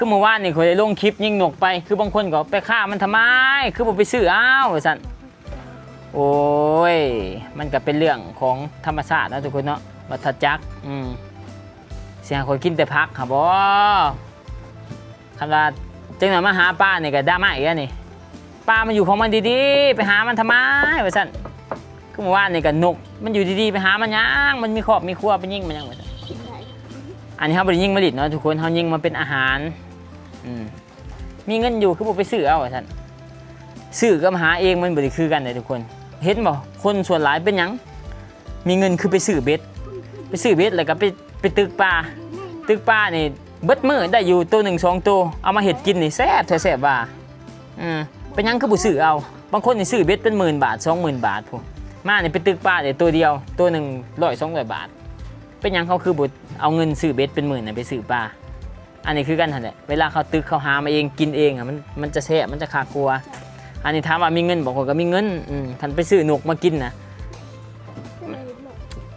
ຄືມື້ວານນີ້ຂ້ອຍໄດ້ລົງຄລິບຍິງນົກໄປ ຄືບາງຄົນກໍໄປຄ້າມັນທຳໄມ ຄືບໍ່ໄປຊື້ເອົາວ່າຊັ້ນ. ໂອ້ຍ ມັນກໍເປັນເລື່ອງຂອງທຳມະຊາດເນາະທຸກຄົນເນາະ ວັດທະຈັກ ອືມ ຊິໃຫ້ຂ້ອຍກິນແຕ່ຜັກຫາບໍ່? ຄັນວ່າຈັກໜ່ອຍມາຫາປານີ້ກໍດຣາມາອີກແລ້ວນີ້ ປາມັນຢູ່ຂອງມັນດີໆ ໄປຫາມັນທຳໄມວ່າຊັ້ນ. ຄືມື້ວານນີ້ກໍນົກ ມັນຢູ່ດີໆ ໄປຫາມັນຫຍັງ ມັນມີຄອບມີຄົວ ໄປຍິງມັນຫຍັງວ່າຊັ້ນ. ອັນນີ້ເຮົາບໍ່ໄດ້ຍິງມາຫຼິ້ນເນາະທຸກຄົນ ເຮົາຍິງມາເປັນອາຫານ ອືມ ມີເງິນຢູ່ຄືບໍ່ໄປຊື້ເອົາວ່າຊັ້ນ. ຊື້ກັບຫາເອງມັນບໍ່ໄດ້ຄືກັນເດ້ທຸກຄົນ ເຫັນບໍ່? ຄົນສ່ວນຫຼາຍເປັນຫຍັງ ມີເງິນຄືໄປຊື້ເບັດ ໄປຊື້ເບັດແລ້ວກໍໄປ ໄປຕຶກປາ ຕຶກປານີ້ເບິດມື້ໄດ້ຢູ່ໂຕໜຶ່ງສອງໂຕ ເອົາມາເຮັດກິນນີ້ແຊບແທ້ແຊບວ່າ. ເອີ ເປັນຫຍັງຄືບໍ່ຊື້ເອົາ? ບາງຄົນນີ້ຊື້ເບັດເປັນໝື່ນບາດ ສອງໝື່ນບາດພຸ້ນ ມານີ້ໄປຕຶກປາໄດ້ໂຕດຽວ ໂຕໜຶ່ງຮ້ອຍສອງຮ້ອຍບາດ. ເປັນຫຍັງເຂົາຄືບໍ່ເອົາເງິນຊື້ເບັດເປັນໝື່ນນະໄປຊື້ປາ? ອັນນີ້ຄືກັນຫັ້ນແຫຼະ ເວລາເຂົາຕຶກເຂົາຫາມາເອງ ກິນເອງອະ ມັນ ມັນຈະແຊບ ມັນຈະຄັກກວ່າ. ອັນນີ້ຖາມວ່າມີເງິນບໍ່? ຂ້ອຍກໍມີເງິນ ອືມ ຄັນໄປຊື້ນົກມາກິນນະ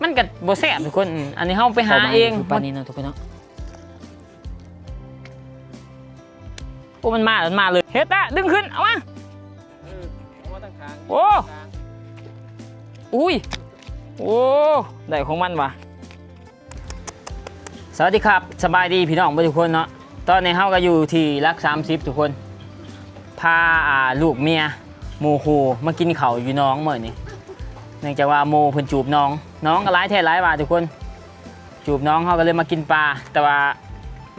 ມັນກໍບໍ່ແຊບທຸກຄົນ. ອືມ ອັນນີ້ເຮົາໄປຫາເອງ ປານນີ້ເນາະທຸກຄົນເນາະ. ໂອ້ ມັນມາ ມັນມາເລີຍ ເຮັດລະ ດຶງຂຶ້ນ ເອົາມາ ເອີ ເອົາມາຕັ້ງຂ້າງ ໂອ້ ອຸ້ຍ ໂອ້ ໄດ້ຂອງມັນວ່າ. ສະຫວັດດີຄັບ ສະບາຍດີພີ່ນ້ອງເບິດທຸກຄົນເນາະ. ຕອນນີ້ເຮົາກໍຢູ່ທີ່ຫຼັກສາມສິບທຸກຄົນ ພາ ອ່າ ລູກເມຍ ໝູ່ຄູ່ມາກິນເຂົ້າຢູ່ໜອງມື້ນີ້ ເນື່ອງຈາກວ່າໂມເພິ່ນຈູບນ້ອງ ນ້ອງກໍຫຼາຍແທ້ຫຼາຍວ່າທຸກຄົນ ຈູບນ້ອງ ເຮົາກໍເລີຍມາກິນປາ ແຕ່ວ່າ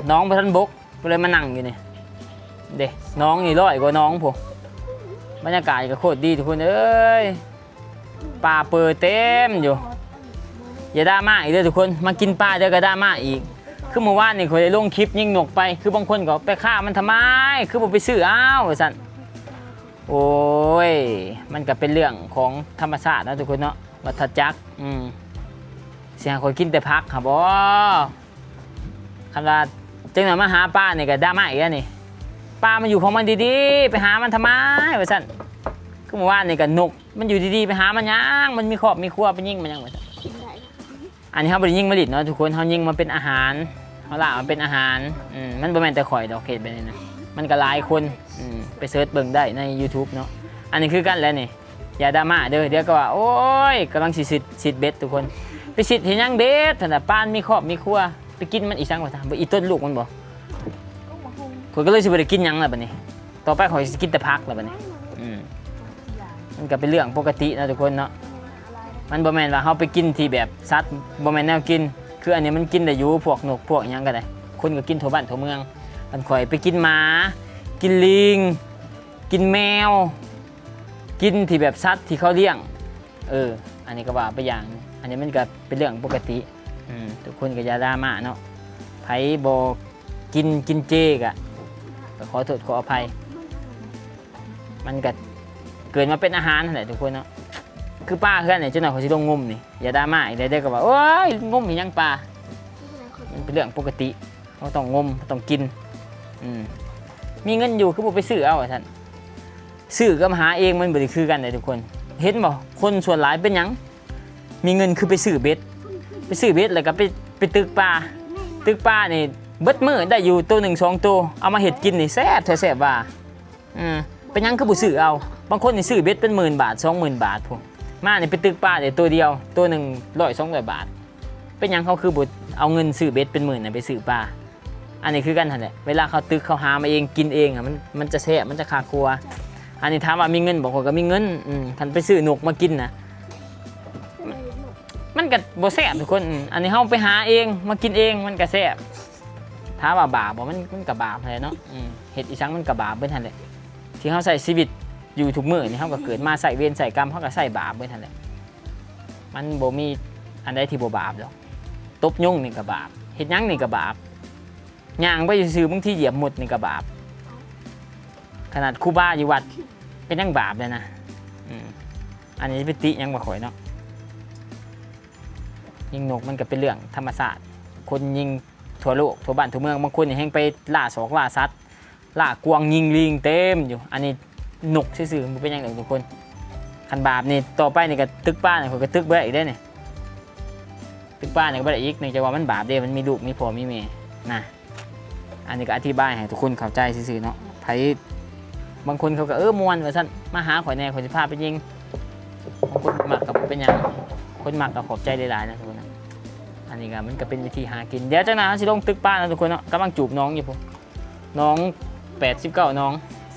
ນ້ອງບໍ່ທັນບົກ ກໍເລີຍມານັ່ງຢູ່ນີ້ເດ້ ໜອງນີ້ຮ້ອຍກວ່າໜອງພຸ້ນ ບັນຍາກາດກໍໂຄດດີທຸກຄົນເອີຍ. ປາເປີເຕັມຢູ່ ຢ່າດຣາມາອີກເດີທຸກຄົນ ມາກິນປາດຽວກໍດຣາມາອີກ. ຄືມື້ວານນີ້ຂ້ອຍໄດ້ລົງຄລິບຍິງນົກໄປ ຄືບາງຄົນກໍໄປຄ້າມັນທຳໄມ ຄືບໍ່ໄປຊື້ເອົາວ່າຊັ້ນ. ໂອ້ຍ ມັນກໍເປັນເລື່ອງຂອງທຳມະຊາດເນາະທຸກຄົນເນາະ ວັດທະຈັກ ອືມ ຊິໃຫ້ຂ້ອຍກິນແຕ່ຜັກຫາບໍ່? ຄັນວ່າຈັກໜ່ອຍມາຫາປານີ້ກໍດຣາມາອີກແລ້ວນີ້ ປາມັນຢູ່ຂອງມັນດີໆ ໄປຫາມັນທຳໄມວ່າຊັ້ນ. ຄືມື້ວານນີ້ກໍນົກ ມັນຢູ່ດີໆ ໄປຫາມັນຫຍັງ ມັນມີຄອບມີຄົວ ໄປຍິງມັນຫຍັງວ່າຊັ້ນ. ອັນນີ້ເຮົາບໍ່ໄດ້ຍິງມາຫຼິ້ນເນາະທຸກຄົນ ເຮົາຍິງມາເປັນອາຫານ ເຮົາລາກມາເປັນອາຫານ. ອືມ ມັນບໍ່ແມ່ນແຕ່ຂ້ອຍດອກເຮັດແບບນີ້ນະ ມັນກໍຫຼາຍຄົນ. ອືມ ໄປເສີດເບິ່ງໄດ້ໃນຢູທູບເນາະ. ອັນນີ້ຄືກັນແຫຼະນີ້ ຢ່າດຣາມາເດີ ດຽວກໍວ່າ ໂອ້ຍ ກຳລັງຊິຊິດ ຊິດເບັດທຸກຄົນ ໄປຊິດເຮັດຫຍັງເບັດຫັ້ນນະ ປານມີຄອບມີຄົວ ໄປກິນມັນອີ່ສັງວ່າຊັ້ນ ບໍ່ອີ່ຕົນລູກມັນບໍ່? ຂ້ອຍກໍເລີຍຊິບໍ່ໄດ້ກິນຫຍັງແລ້ວບັດນີ້ ຕໍ່ໄປຂ້ອຍຊິກິນແຕ່ຜັກແລ້ວບັດນີ້. ອືມ ມັນກໍເປັນເລື່ອງປົກກະຕິເນາະທຸກຄົນເນາະ ມັນບໍ່ແມ່ນວ່າເຮົາໄປກິນທີ່ແບບສັດ ບໍ່ແມ່ນແນວກິນ ຄືອັນນີ້ມັນກິນໄດ້ຢູ່ ພວກນົກພວກຫຍັງກໍໄດ້ ຄົນກໍກິນທົ່ວບ້ານທົ່ວເມືອງ. ອັນຂ້ອຍໄປກິນໝາ ກິນລີງ ກິນແມວ ກິນທີ່ແບບສັດທີ່ເຂົາລ້ຽງ. ເອີ ອັນນີ້ກໍວ່າໄປຢ່າງ ອັນນີ້ມັນກໍເປັນເລື່ອງປົກກະຕິ. ອືມ ທຸກຄົນກໍຢ່າດຣາມາເນາະ ໃຜບໍ່ກິນ ກິນເຈກໍ ກໍຂໍໂທດຂໍອະໄພ ມັນກໍເກີດມາເປັນອາຫານຫັ້ນແຫຼະທຸກຄົນເນາະ. ຄືປາເຮືອນນີ້ ຈັກໜ້ອຍຂ້ອຍຊິລົງງົມນີ້ ຢ່າດຣາມາອີກເດີ ເດີກໍວ່າ ໂອ້ຍ ງົມອີ່ຫຍັງປາ ມັນເປັນເລື່ອງປົກກະຕິ. ເຮົາຕ້ອງງົມ ເຮົາຕ້ອງກິນ. ອືມ ມີເງິນຢູ່ຄືບໍ່ໄປຊື້ເອົາວ່າຊັ້ນ. ຊື້ກັບຫາເອງມັນບໍ່ໄດ້ຄືກັນເດ້ທຸກຄົນ ເຫັນບໍ່? ຄົນສ່ວນຫຼາຍເປັນຫຍັງ ມີເງິນຄືໄປຊື້ເບັດ ໄປຊື້ເບັດແລ້ວກໍໄປ ໄປຕຶກປາ ຕຶກປານີ້ເບິດມື້ໄດ້ຢູ່ໂຕໜຶ່ງສອງໂຕ ເອົາມາເຮັດກິນນີ້ແຊບແທ້ແຊບວ່າ. ເອີ ເປັນຫຍັງຄືບໍ່ຊື້ເອົາ? ບາງຄົນນີ້ຊື້ເບັດເປັນໝື່ນບາດ ສອງໝື່ນບາດພຸ້ນ ມານີ້ໄປຕຶກປາໄດ້ໂຕດຽວ ໂຕໜຶ່ງຮ້ອຍສອງຮ້ອຍບາດ. ເປັນຫຍັງເຂົາຄືບໍ່ເອົາເງິນຊື້ເບັດເປັນໝື່ນນະໄປຊື້ປາ? ອັນນີ້ຄືກັນຫັ້ນແຫຼະ ເວລາເຂົາຕຶກເຂົາຫາມາເອງ ກິນເອງອະ ມັນ ມັນຈະແຊບ ມັນຈະຄັກກວ່າ. ອັນນີ້ຖາມວ່າມີເງິນບໍ່? ຂ້ອຍກໍມີເງິນ. ອືມ ຄັນໄປຊື້ນົກມາກິນນະ ມັນກໍບໍ່ແຊບທຸກຄົນ. ອືມ ອັນນີ້ເຮົາໄປຫາເອງ ມາກິນເອງ ມັນກໍແຊບ. ຖາມວ່າບາບບໍ່? ມັນ ມັນກໍບາບຫັ້ນແຫຼະເນາະ. ອືມ ເຮັດອີ່ສັງມັນກໍບາບເບິດຫັ້ນແຫຼະ. ທີ່ເຮົາໃຊ້ຊີວິດຢູ່ທຸກມື້ນີ້ ເຮົາກໍເກີດມາໃຊ້ເວນໃຊ້ກຳ ເຮົາກໍໃຊ້ບາບເບິດຫັ້ນແຫຼະ. ມັນບໍ່ມີອັນໃດທີ່ບໍ່ບາບດອກ. ຕົບຍຸງນີ້ກໍບາບ ເຮັດຫຍັງນີ້ກໍບາບ. ຍ່າງໄປຊື່ໆ ບາງທີຢຽບມົດນີ້ກໍບາບ. ຂະໜາດຄູບາຢູ່ວັດກໍຍັງບາບເລີຍນະ. ອືມ ອັນນີ້ໄປຕິຫຍັງວ່າຂ້ອຍເນາະ. ຍິງນົກມັນກໍເປັນເລື່ອງທຳມະຊາດ. ຄົນຍິງທົ່ວໂລກ ທົ່ວບ້ານທົ່ວເມືອງ ບາງຄົນນີ້ແຮ່ງໄປລ່າສອກລ່າສັດ ລ່າກວາງຍິງລີງເຕັມຢູ່. ອັນນີ້ນົກຊື່ໆ ບໍ່ເປັນຫຍັງດອກທຸກຄົນ. ຄັນບາບນີ້ ຕໍ່ໄປນີ້ກໍຕຶກປານີ້ ຂ້ອຍກໍຕຶກບໍ່ໄດ້ອີກເດ້ນີ້. ຕຶກປານີ້ກໍບໍ່ໄດ້ອີກ ເນື່ອງຈາກວ່າມັນບາບເດ້ ມັນມີລູກມີພໍ່ມີແມ່ນະ. ອັນນີ້ກໍອະທິບາຍໃຫ້ທຸກຄົນເຂົ້າໃຈຊື່ໆເນາະ. ໃຜ ບາງຄົນເຂົາກໍ ເອີ ມ່ວນວ່າຊັ້ນ ມາຫາຂ້ອຍແດ່ ຂ້ອຍຊິພາໄປຍິງ. ບາງຄົນບໍ່ມັກກໍບໍ່ເປັນຫຍັງ ຄົນມັກກໍຂອບໃຈຫຼາຍໆນະທຸກຄົນນະ. ອັນນີ້ກໍ ມັນກໍເປັນວິທີຫາກິນ. ດຽວຈັກໜ້ອຍເຮົາຊິລົງຕຶກປາເນາະທຸກຄົນເນາະ. ກຳລັງຈູບໜອງຢູ່ພຸ້ນ ໜອງແປດສິບເກົ້າໜອງ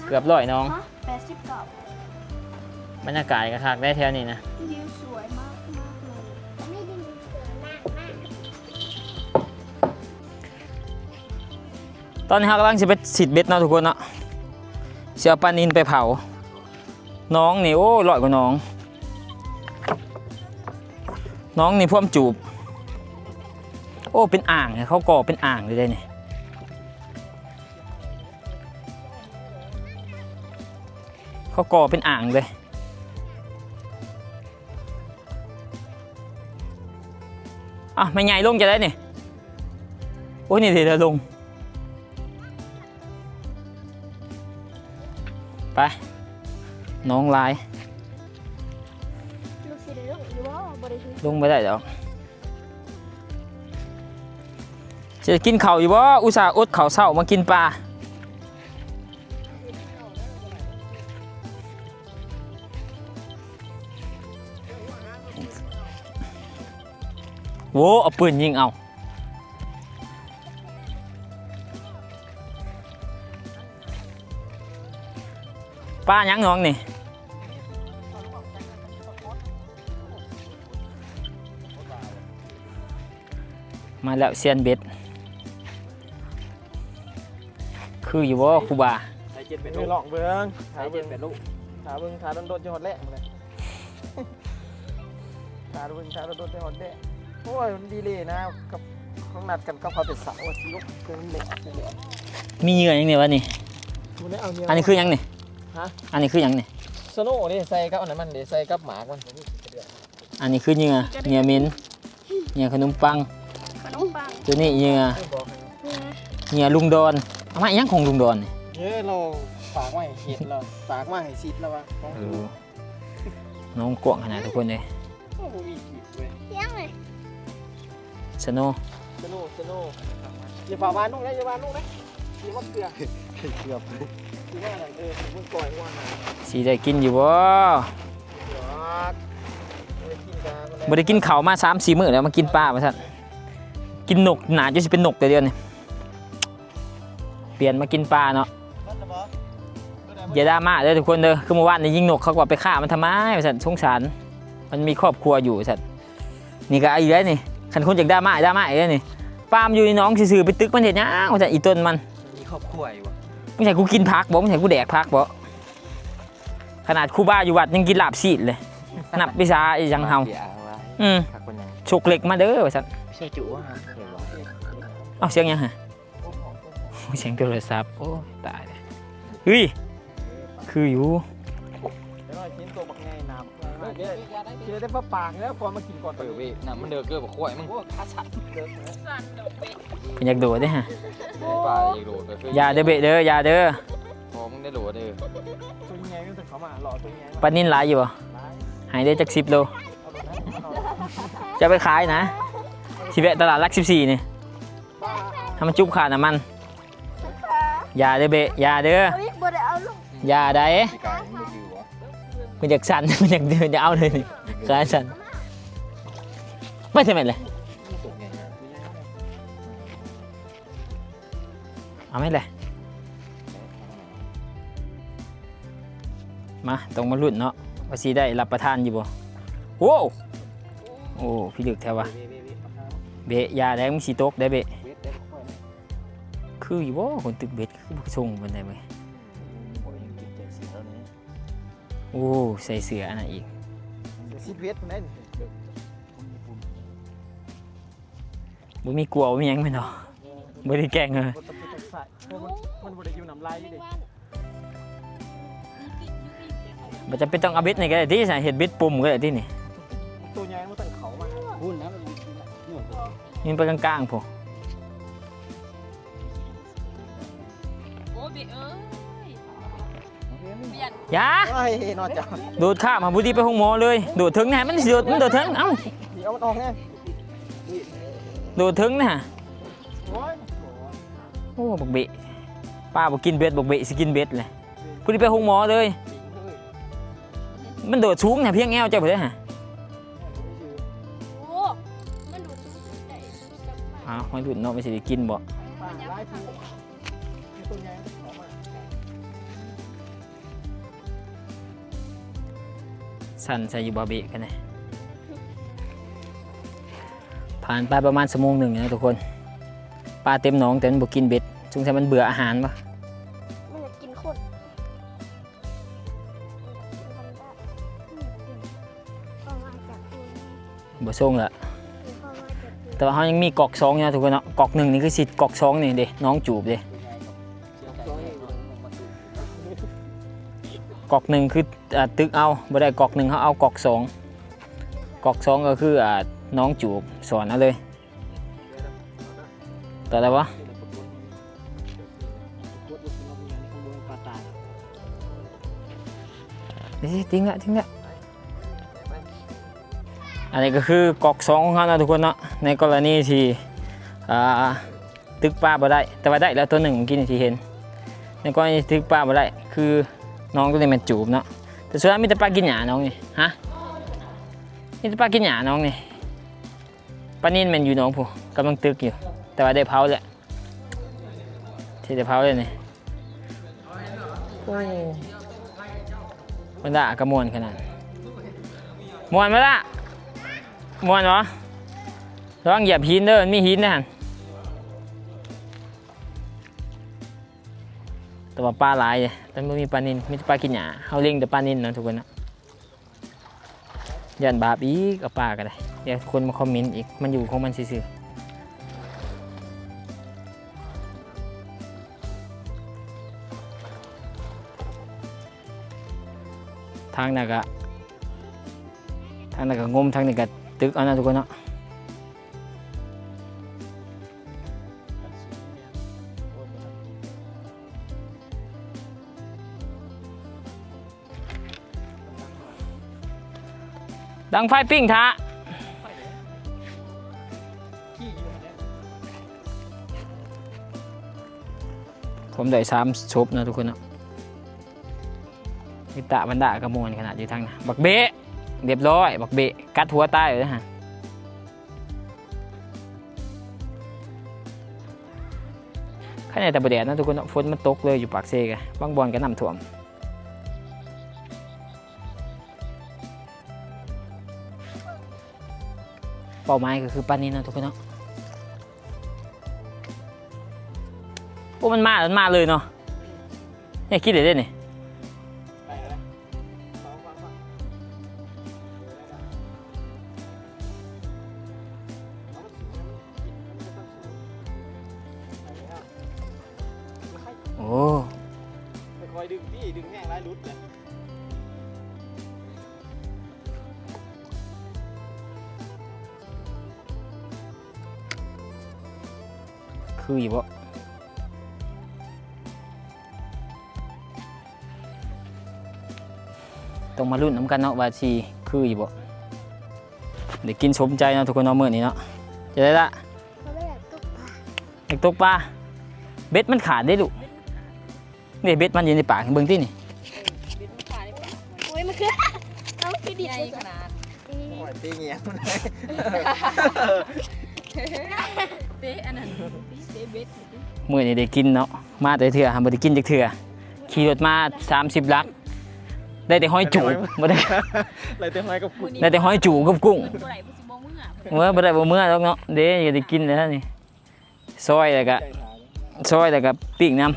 ເກືອບຮ້ອຍໜອງ. ຮະ ແປດສິບເກົ້າ ບັນຍາກາດກໍຄັກໄດ໋ແຖວນີ້ນະ ວິວສວຍມາກໆເລີຍ. ຕອນນີ້ເຮົາກຳລັງຊິໄປສີດເບັດເນາະທຸກຄົນເນາະ ຊິເອົາປານິນໄປເຜົາ. ໜອງນີ້ ໂອ້ ຮ້ອຍກວ່າໜອງ ໜອງນີ້ພວມຈູບ. ໂອ້ ເປັນອ່າງ ເຂົາກໍ່ເປັນອ່າງເລີຍເດ້ນີ້ ເຂົາກໍ່ເປັນອ່າງເລີຍ. ອ້າວ ແມ່ໃຫຍ່ລົງຈະໄດ້ນີ້. ໂອ້ຍ ນີ້ເດ ລົງ ໄປ ໜອງຫຼາຍ ລູກຊິໄດ້ລົງຢູ່ບໍ່? ບໍ່ໄດ້ ລົງບໍ່ໄດ້ດອກ. ຊິໄດ້ກິນເຂົ້າຢູ່ບໍ່? ອຸດສ່າອົດເຂົ້າເຊົ້າມາກິນປາ. ໂອ້ ເອົາປືນຍິງເອົາ. ປາຫຍັງໜອງນີ້? ມາແລ້ວ ຊຽນເບັດ ຄືຢູ່ບໍ່ຄູບາ? ໃສ່ເຈັດແປດລູກ ລອງເບິ່ງ ໃສ່ເຈັດແປດລູກ ຖ້າເບິ່ງ ຖ້າດົນໆ ຈະຮອດແລ້ງພຸ້ນແຫຼະ ຖ້າເບິ່ງ ຖ້າດົນໆ ຈະຮອດແລ້ງ. ໂອ້ຍ ມັນດີເລນະ ກັບ ເຮົານັດກັນກັບເຂົາແຕ່ເຊົ້າວ່າຊິລົງ ເພິ່ນແລ້ງ ເພິ່ນແລ້ງ. ມີເຫຍື່ອຫຍັງນີ້ວະນີ້? ບໍ່ໄດ້ເອົາເຫຍື່ອ ອັນນີ້ຄືຫຍັງນີ້? ຮະ? ອັນນີ້ຄືຫຍັງນີ້? ສະໂນເດ້ ໃສ່ກັບອັນນັ້ນມັນເດ້ ໃສ່ກັບໝາກມັນ. ອັນນີ້ຄືເຫຍື່ອ ເຫຍື່ອເໝັນ ເຫຍື່ອຂະໜົມປັງ ຂະໜົມປັງ. ຕົວນີ້ເຫຍື່ອ ເຫຍື່ອລຸງດອນ. ເອົາມາອີຫຍັງຂອງລຸງດອນນີ້? ເອີ ລາວຝາກມາໃຫ້ເຮັດ ລາວຝາກມາໃຫ້ສິດລາວວ່າ ເອີ ນ້ອງກວ້າງຂະໜາດທຸກຄົນເລີຍ. ໂອ້ ບໍ່ມີສິດເວີຍ ຫຍັງເລີຍ. ສະໂນ ສະໂນ ສະໂນ. ຢ່າຝາກວານລູກນະ ຢ່າວານລູກນະ. ຊິມາເກືອ ເກືອບ ຊິມາ ເອີ ເບິ່ງກ້ອຍວ່າ ຊິໄດ້ກິນຢູ່ບໍ່? ບໍ່ໄດ້ກິນກະ ບໍ່ໄດ້ກິນເຂົ້າມາສາມສີ່ມື້ແລ້ວ ມາກິນປາວ່າຊັ້ນ. ກິນນົກ ໜ້າຈະຊິເປັນນົກແຕ່ດຽວນີ້ ປ່ຽນມາກິນປາເນາະ. ຢ່າດຣາມາເດີທຸກຄົນເດີ ຄືມື້ວານນີ້ຍິງນົກ ເຂົາກໍວ່າໄປຂ້າມັນທຳໄມວ່າຊັ້ນ ສົງສານ ມັນມີຄອບຄົວຢູ່ວ່າຊັ້ນ. ນີ້ກໍອີກແລ້ວນີ້ ຄັນຄົນຢາກດຣາມາ ດຣາມາອີກແລ້ວນີ້. ປາມຢູ່ໃນໜອງຊື່ໆ ໄປຕຶກມັນເຮັດຫຍັງວ່າຊັ້ນ ອີຕົນມັນ ມີຄອບຄົວຢູ່ບໍ່? ມຶງໃຫ້ກູກິນຜັກບໍ່? ມຶງໃຫ້ກູແດກຜັກບໍ່? ຂະໜາດຄູບາຢູ່ວັດຍັງກິນລາບຊີ້ນເລີຍ ນັບວິຊາອີຫຍັງເຮົາ. ອືມ ຊົກເຫຼັກມາເດີວ່າຊັ້ນ. ເອົາ ສຽງຫຍັງຫະ? ສຽງໂທລະສັບ. ໂອ້ ຕາຍແລ້ວ. ເຮີ້ຍ ຄືຢູ່. ເອີ ເວ ນ້ຳມັນເດີກເກີບຂວາຍມຶງ. ໂອ້ ຂາສັ່ນ ເພິ່ນຢາກໂດດເດ້ຫະ. ປາຢາກໂດດ ຢ່າເດີເບະເດີ ຢ່າເດີ. ພໍມຶງໄດ້ໂດດເດີ. ປານິນຫຼາຍຢູ່ບໍ່? ໃຫ້ໄດ້ຈັກສິບໂລ ຈະໄປຂາຍນະ. ຊິແວະຕະຫຼາດຫຼັກສິບສີ່ນີ້ ໃຫ້ມັນຈຸບຄ່ານ້ຳມັນ. ຢ່າເດີເບະ ຢ່າເດີ ບໍ່ໄດ້ເອົາລົງ. ຢ່າໃດ ມັນຢາກສັ່ນ ມັນຢາກເດີນ ຢາກເອົາເລີຍນີ້ ຂາສັ່ນ. ໄປເທື່ອແມ່ນແຫຼະ ເອົາແມ່ນແຫຼະ. ມາ ຕ້ອງມາລຸ້ນເນາະ ວ່າຊິໄດ້ຮັບປະທານຢູ່ບໍ່. ໂອ້ ໂອ້ ພິລຶກແທ້ວ່າ. ເບະ ຢ່າແດ ມຶງຊິຕົກໄດ໋ເບະ. ຄືຢູ່ບໍ່ ຄົນຕຶກເບັດ ຄືບໍ່ສົ່ງປານໃດເວີຍ. ໂອ້ ໃສ່ເສື້ອອັນນັ້ນອີກ ສິບເອັດພຸ້ນໄດ໋. ບໍ່ມີກົວ ບໍ່ມີຫຍັງແມ່ນບໍ່? ບໍ່ໄດ້ແກ່ງເລີຍ. ມັນ ມັນບໍ່ໄດ້ຢູ່ນ້ຳໄຫຼເດ້. ບໍ່ຈຳເປັນຕ້ອງເອົາເບັດນີ້ກໍໄດ້ຕິ ເຮັດເບັດປົມກໍໄດ້ຕິນີ້. ໂຕໃຫຍ່ມັນຕ້ອງເຂົ້າມາພຸ້ນນະ ມັນໄປກາງໆພຸ້ນ. ໂອ້ ເບະເອີຍ ຢ້າ ໂອ້ຍ ນອນຈ້ະ ໂດດຂ້າມຫາ ບໍ່ດີໄປໂຮງໝໍເລີຍ. ໂດດເທິງແນ່ ມັນຊິໂດດ ມັນໂດດເທິງ. ເອົ້າ ເອົາມັນອອກແນ່ ໂດດເທິງນະ. ໂອ້ຍ ໂອ້ ບັກເບະ ປາບໍ່ກິນເບັດ ບັກເບະຊິກິນເບັດແຫຼະ. ຜູ້ນີ້ໄປໂຮງໝໍເລີຍ. ມັນໂດດສູງນະ ພຽງແອວເຈົ້າພຸ້ນເດ້ຫະ. ໂອ້ ມັນໂດດສູງໄດ້. ອ້າວ ຫອຍລຸ້ນເນາະ ມັນຊິໄດ້ກິນບໍ່? ປາຫຼາຍຜູ້ ຕົວໃຫຍ່ອອກມາ. ສັ່ນໃສ່ຢູ່ບໍ່ເບະກັນນະ. ຜ່ານໄປປະມານຊົ່ວໂມງໜຶ່ງນະທຸກຄົນ ປາເຕັມໜອງ ແຕ່ມັນບໍ່ກິນເບັດ. ສົງໄສມັນເບື່ອອາຫານບໍ່? ມັນຢາກກິນຄົນ. ອອກມາຈາກ ບໍ່ສົ່ງລະ. ແຕ່ວ່າເຮົາຍັງມີກອກສອງຢູ່ນະທຸກຄົນເນາະ. ກອກໜຶ່ງນີ້ຄືຊິກອກສອງນີ້ເດ້ ໜອງຈູບເດ້. ກອກໜຶ່ງຄື ອ່າ ຕຶກເອົາ ບໍ່ໄດ້ກອກໜຶ່ງ ເຮົາເອົາກອກສອງ. ກອກສອງກໍຄື ອ່າ ໜອງຈູບ ສອນເອົາເລີຍ. ຕາຍແລ້ວວະ. ນີ້ ຕິງລະ ຕິງລະ. ອັນນີ້ກໍຄືກອກສອງຂອງເຮົານະທຸກຄົນເນາະ. ໃນກໍລະນີທີ່ ອ່າ ຕຶກປາບໍ່ໄດ້ ແຕ່ວ່າໄດ້ແລ້ວຕົວໜຶ່ງ ເມື່ອກີ້ນີ້ທີ່ເຫັນ. ໃນກໍລະນີຕຶກປາບໍ່ໄດ້ ຄືນ້ອງຕົວນີ້ແມ່ນຈູບເນາະ. ແຕ່ສ່ວນຫຼາຍມີແຕ່ປາກິນຫຍ້ານ້ອງນີ້. ຮະ? ມີແຕ່ປາກິນຫຍ້ານ້ອງນີ້. ປານິນແມ່ນຢູ່ໜອງພຸ້ນ ກຳລັງຕຶກຢູ່ ແຕ່ວ່າໄດ້ເຜົາແລ້ວ. ທີ່ໄດ້ເຜົາເດ້ນີ້. ໂອ້ ບັນດາກໍມ່ວນຂະໜາດ. ມ່ວນບໍ່ລະ? ມ່ວນບໍ່? ລະວັງຢຽບຫີນເດີ ມັນມີຫີນເດ້ຫັ້ນ. ແຕ່ວ່າປາຫຼາຍເດ້ ແຕ່ບໍ່ມີປານິນ ມີແຕ່ປາກິນຫຍ້າ. ເຮົາເລັງແຕ່ປານິນເນາະທຸກຄົນເນາະ. ຢ້ານບາບອີກ ເອົາປາກໍໄດ້ ດຽວຄົນມາຄອມເມັນອີກ. ມັນຢູ່ຂອງມັນຊື່ໆ. ທາງນັ້ນກະ ທາງນັ້ນກະງົມ ທາງນີ້ກະຕຶກເອົານະທຸກຄົນເນາະ. ດັງໄຟປີ້ງຖ້າ. ຜົມໄດ້ສາມສົບເນາະທຸກຄົນເນາະ. ມີຕາບັນດາກະມ່ວນຂະໜາດຢູ່ທາງນະ. ບັກເບະ ລຽບຮ້ອຍ ບັກເບະ ກັດຫົວຕາຍເລີຍຫັ້ນ. ໄຄແນ່ແຕ່ບໍ່ແດດເນາະທຸກຄົນເນາະ. ຝົນມັນຕົກເລີຍ ຢູ່ປາກເຊກະ ບາງບ່ອນກະນ້ຳຖ້ວມ. ເປົ້າໝາຍກໍຄືປານນີ້ເນາະທຸກຄົນເນາະ. ໂອ້ ມັນມາ ມັນມາເລີຍເນາະ. ນີ້ ຄິດໄດ້ເດ້ນີ້. ໂອ້ ຄ່ອຍໆດຶງຕິ ດຶງແຮງຫຼາຍຫຼຸດເດ້. ຄືຢູ່ບໍ່? ຕ້ອງມາລຸ້ນນຳກັນເນາະ ວ່າຊິຄືຢູ່ບໍ່? ໄດ້ກິນສົມໃຈເນາະທຸກຄົນເນາະ ມື້ນີ້ເນາະ. ຈະໄດ້ລະ? ເຂົາບໍ່ຢາກຕົກປາ. ຢາກຕົກປາ? ເບັດມັນຂາດເດ້ລູກ. ນີ້ເບັດມັນຢູ່ໃນປາກ ເບິ່ງຕິນີ້. ເບັດມັນຂາດ. ໂອ້ຍ ມັນຄື ເອົາ ມັນຄືດິບ ໃຫຍ່ຂະໜາດ. ໂອ້ຍ ຕີແງວ ເຕະອັນນັ້ນ ເຕະເບັດ. ມື້ນີ້ໄດ້ກິນເນາະ ມາແຕ່ເທື່ອ ບໍ່ໄດ້ກິນຈັກເທື່ອ. ຂີ່ລົດມາສາມສິບຫຼັກ ໄດ້ແຕ່ຫອຍຈູບ ບໍ່ໄດ້ ໄດ້ແຕ່ຫອຍກັບກຸ້ງ ໄດ້ແຕ່ຫອຍຈູບກັບກຸ້ງ. ບໍ່ໄດ້ ບໍ່ຊິບໍ່ເມືອ ເອີ ບໍ່ໄດ້ບໍ່ເມືອດອກເນາະ. ເດ້ ຢາກໄດ້ກິນແລ້ວນີ້. ຊອຍແລ້ວກະ ຊອຍແລ້ວກະປີ້ງນຳ.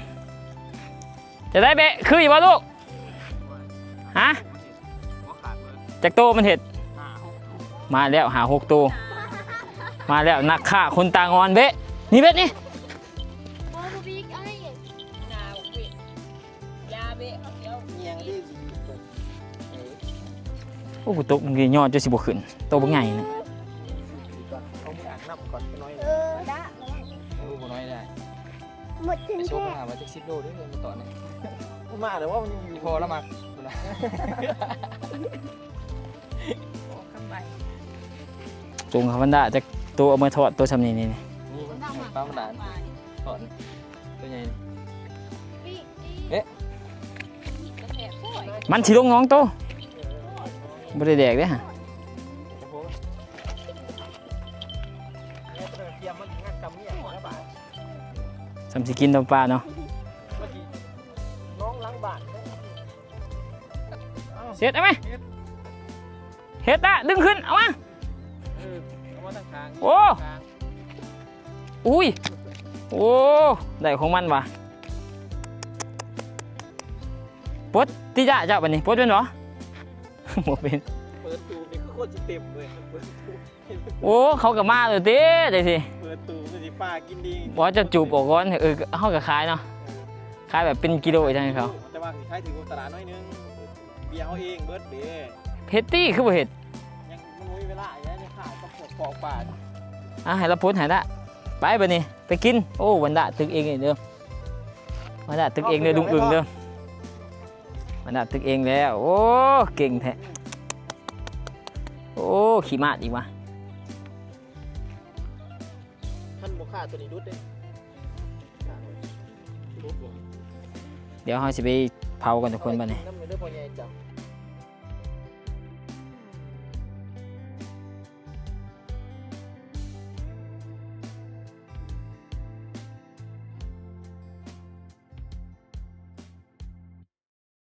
ຈະໄດ້ເບະ ຄືຢູ່ບໍ່ລູກ? ຮະ? ຈັກໂຕມັນເຮັດ? ມາແລ້ວ ຫ້າຫົກໂຕ. ມາແລ້ວ ນັກຄ້າຄົນຕາງອນເບະ. ນີ້ເບະນີ້. ໂອ້ ກູຕົກມື້ກີ້ຍໍ້ຈົນຊິບໍ່ຂຶ້ນ ໂຕບັກໃຫຍ່ນະ. ເອີ ບໍ່ນ້ອຍໄດ້ ໝົດ ໄປໂຊບ ຫາວ່າຈັກສິບໂລເດ້ ມາຕອນນີ້. ມາແລ້ວວ່າມັນຢູ່ ພໍລະມັກ ຈົງຄຳບັນດາຈັກໂຕ ເອົາມາທອດໂຕຊ່ຳນີ້ນີ້. ນີ້ປາບັນດາທອດ. ເອະ ມັນຊິລົງໜອງໂຕ ບໍ່ໄດ້ແດກເດ້ຫະ ສ່ຳຊິກິນຕຳປາເນາະ ເຊັດເອົາໄໝ ເຮັດລະ ດຶງຂຶ້ນ ເອົາມາ ເອີ ເອົາມາທາງຂ້າງ ໂອ້ ຂ້າງ ອຸ້ຍ ໂອ້ ໄດ້ຂອງມັນຫວາ ປົດຕິຈະ ເຈົ້າບັດນີ້ ປົດແມ່ນບໍ່? ບໍ່ເປັນ ເປີດຕູນີ້ຄືຄົນຊິເຕັມເວີຍ ເປີດຕູ ໂອ້ ເຂົາກໍມາແລ້ວເດ້ ຈັ່ງຊີ້ ເປີດຕູຄືຊິປາກິນດີ ບໍ່ ເຈົ້າຈູບອອກກ່ອນ ເອີ ເຮົາກໍຂາຍເນາະ ເອີ ຂາຍແບບເປັນກິໂລຈັ່ງໃຫ້ເຂົາ ແຕ່ວ່າຂາຍຖືກກວ່າຕະຫຼາດໜ້ອຍໜຶ່ງ ເບຍເຮົາເອງເບິດເດ້ ເຮັດຕິ ຄືບໍ່ເຮັດ ຍັງ ມັນບໍ່ມີເວລາ ຍັງຂາຍກັບພວກປອກປາ ອ່ະ ໃຫ້ລະພົດໃຫ້ລະ ໄປບັດນີ້ ໄປກິນ ໂອ້ ວັນດາຕຶກເອງເດີ ວັນດາຕຶກເອງເດີ ລຸງອຶ່ງເດີ ວັນດາຕຶກເອງແລ້ວ ໂອ້ ເກັ່ງແທ້ ໂອ້ ຂີ້ມາດອີກຫວາ ຄັນບໍ່ຂ້າຕົວນີ້ຫຼຸດເດ້ ຫຼຸດບໍ່ ດຽວເຮົາຊິໄປເຜົາກ່ອນທຸກຄົນບັດນີ້ ນຳເດີພໍ່ໃຫຍ່ເຈົ້າ